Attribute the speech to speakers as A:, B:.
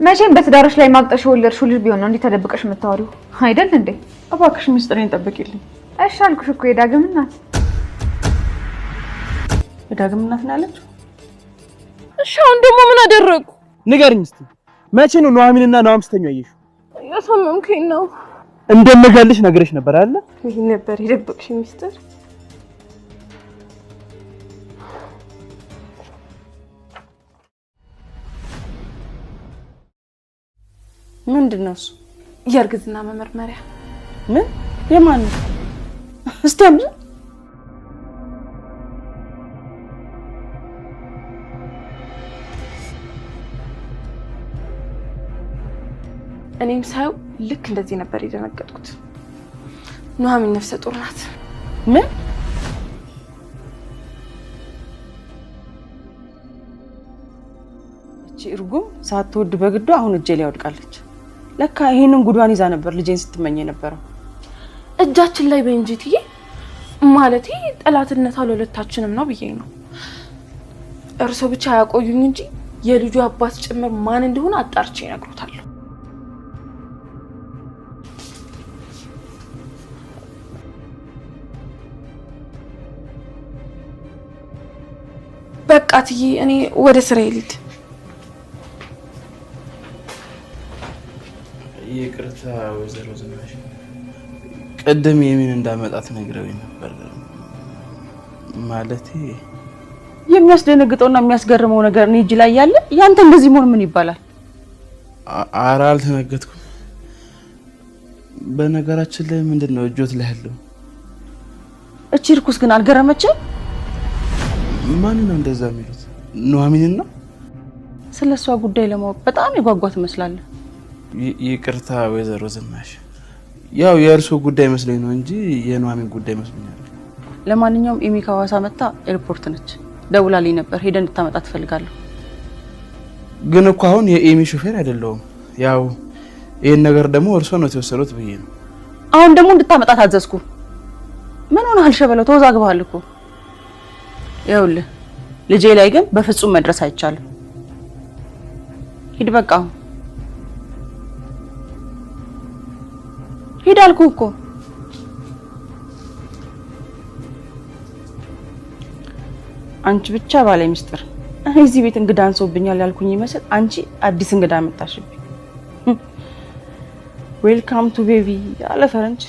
A: መቼም በትዳርሽ ላይ ማግጠሽ የወለድሽው ልጅ ቢሆን ነው እንዲህ ተደብቀሽ የምታወሪው አይደል እንዴ?
B: እባክሽ ሚስጥሬን ጠብቂልኝ።
A: እሺ አልኩሽ እኮ የዳግም እናት።
B: የዳግም እናት ነው ያለችው?
C: እሺ አሁን ደግሞ ምን አደረግኩ?
D: ንገሪኝ እስኪ መቼ ነው ኑሐሚንና ናሆም ስተኙ ያየሽው?
C: ያሳመምከኝ ነው።
D: እንደምገልሽ ነግሬሽ ነበር አይደል?
C: ይህ ነበር የደበቅሽ ሚስጥር።
B: ምንድን ነው እሱ?
C: የእርግዝና መመርመሪያ።
B: ምን? የማን ነው? እስቲ አምጪ።
C: እኔም ሳየው ልክ እንደዚህ ነበር የደነገጥኩት። ኑሐሚን ነፍሰ ጡር ናት።
B: ምን? እቺ እርጉም ሳትወድ በግዷ አሁን እጄ ላይ ወድቃለች። ለካ ይሄንን ጉዷን ይዛ ነበር ልጄን ስትመኝ የነበረው።
C: እጃችን ላይ በእንጂ ትዬ፣ ማለቴ ጠላትነት ለሁለታችንም ነው ብዬ ነው። እርሶ ብቻ ያቆዩኝ እንጂ የልጁ አባት ጭምር ማን እንደሆነ አጣርቼ እነግሮታለሁ። በቃ ትዬ፣ እኔ ወደ ስራዬ ልሂድ።
D: ይቅርታ ወይዘሮ ዝናሽ፣ ቅድም የሚን እንዳመጣት ነግረውኝ ነበር። ማለቴ
B: የሚያስደነግጠውና የሚያስገርመው ነገር እኔ እጅ ላይ ያለ ያንተ እንደዚህ መሆን ምን ይባላል?
D: ኧረ አልተነገጥኩም። በነገራችን ላይ ምንድን ነው እጆት ላይ ያለው?
B: እቺ እርኩስ ግን አልገረመችም?
D: ማን ነው እንደዛ የሚሉት? ኑሐሚንን ነው?
B: ስለ እሷ ጉዳይ ለማወቅ በጣም የጓጓ ትመስላለህ።
D: ይቅርታ ወይዘሮ ዝናሽ፣ ያው የእርሶ ጉዳይ መስሎኝ ነው እንጂ የኑሐሚን ጉዳይ መስሎኛል።
B: ለማንኛውም ኤሚ ከሐዋሳ መጥታ ኤርፖርት ነች። ደውላልኝ ነበር፣ ሄደን እንድታመጣ ትፈልጋለሁ።
D: ግን እኮ አሁን የኤሚ ሾፌር አይደለሁም። ያው ይሄን ነገር ደግሞ እርሶ ነው የተወሰኑት ብዬ ነው።
B: አሁን ደግሞ እንድታመጣ ታዘዝኩ። ምን ሆነሃል ሸበለው? ተወዛግበሃል እኮ። ይኸውልህ ልጄ ላይ ግን በፍጹም መድረስ አይቻልም። ሂድ በቃ አሁን ሂድ አልኩህ እኮ። አንቺ ብቻ ባለ ሚስጥር። እኔ እዚህ ቤት እንግዳ አንሶብኛል ያልኩኝ ይመስል አንቺ አዲስ እንግዳ አመጣሽብኝ። Welcome to baby አለ ፈረንጅ።